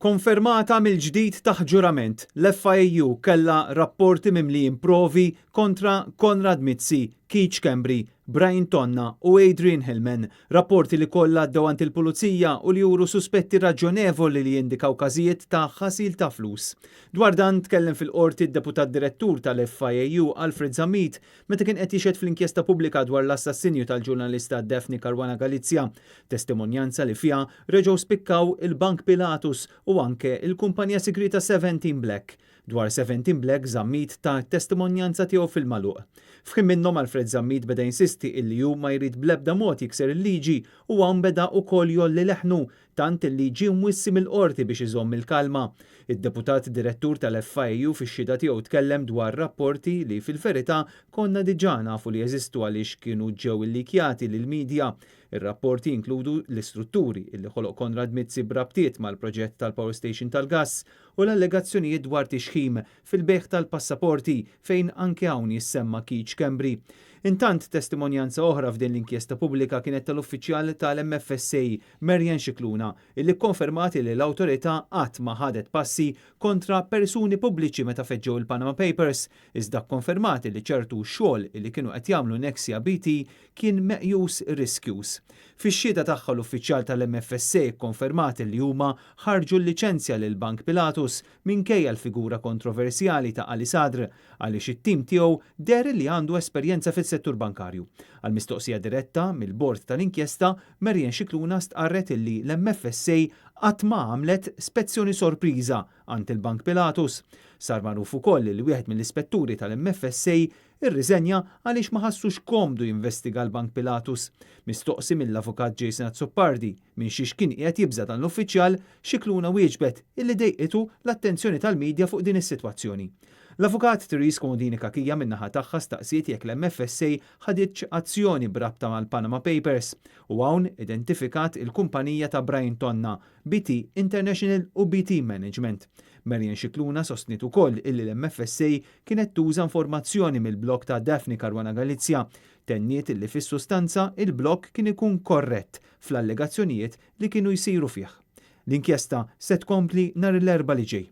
Konfermata mill-ġdid taħt ġurament, l-FIAU kellha rapporti mimlijin provi kontra Konrad Mizzi, Keith Schembri, Brian Tonna u Adrian Hillman, rapporti li kollha għaddew għand il-Pulizija u li juru suspetti raġjonevoli li jindikaw każijiet ta' ħasil ta' flus. Dwar dan tkellem fil-Qorti d-Deputat Direttur tal-FIAU Alfred Zammit meta kien qed jixhed fl-inkjesta pubblika dwar l-assassinju tal-ġurnalista Daphne Caruana Galizia, testimonjanza li fiha reġgħu spikkaw il-Bank Pilatus u anke il-kumpanija sigrieta 17 Black. Dwar 17 Black Zammit ta t-testimonjanza tiegħu fil-magħluq. F'ħin minnhom Alfred Zammit beda jinsisti illi hu ma jrid bl-ebda mod jikser il-liġi u hawn beda ukoll jgħolli leħnu tant illi ġie mwissi mill-Qorti biex iżomm il-kalma. Id-Deputat Direttur tal-FIAU fix-xhieda tiegħu tkellem dwar rapporti li fil-verità konna diġà nafu li jeżistu għaliex kienu ġew illikjati lill-media. Ir-rapporti jinkludu l-istrutturi illi ħoloq Konrad Mizzi b'rabtiet mal-proġett tal-power station tal-gass u l-allegazzjonijiet dwar tixħim fil-bejgħ tal-passaporti fejn anke hawn jissemma Keith Schembri. Intant, testimonjanza oħra f'din l-inkjesta pubblika kienet tal-uffiċjal tal-MFSA, Marianne Scicluna, illi kkonfermat li l-awtorità qatt ma ħadet passi kontra persuni pubbliċi meta feġġew il-Panama Papers, iżda kkonfermat li ċertu xogħol illi kienu qed jagħmlu Nexia BT kien meqjus riskjuż. Fix-xhieda tagħha l-uffiċjal tal-MFSA kkonfermat li huma ħarġu l-liċenzja lil Bank Pilatus minkejja l-figura kontroversjali ta' Ali Sadr għaliex it-tim tiegħu deher li għandu esperjenza fis-settur bankarju. Għal mistoqsija diretta mill-bord tal-inkjesta, Marianne Scicluna stqarret illi l-MFSA qatt ma għamlet spezzjoni sorpriża għand il-Bank Pilatus. Sar magħruf ukoll li wieħed mill-ispetturi tal-MFSA irriżenja għaliex ma ħassux komdu jinvestiga l-Bank Pilatus. Mistoqsi mill-avukat Jason Azzopardi minn xiex kien qiegħed jibża dan l-uffiċjal, Scicluna wieġbet illi dejqitu l-attenzjoni tal-medja fuq din is-sitwazzjoni. L-avukat Therese Comodini Cachia min-naħa tagħha staqsiet jekk l-MFSA ħaditx azzjoni b'rabta mal-Panama Papers u hawn identifikat il-kumpanija ta' Brian Tonna, BT International u BT Management. Marianne Scicluna sostniet ukoll illi l-MFSA kienet tuża informazzjoni mill-blog ta' Daphne Caruana Galizia. Tenniet illi fis-sustanza il-blog kien ikun korrett fl-allegazzjonijiet li kienu jsiru fih. L-inkjesta se tkompli nhar l-Erbgħa li ġej.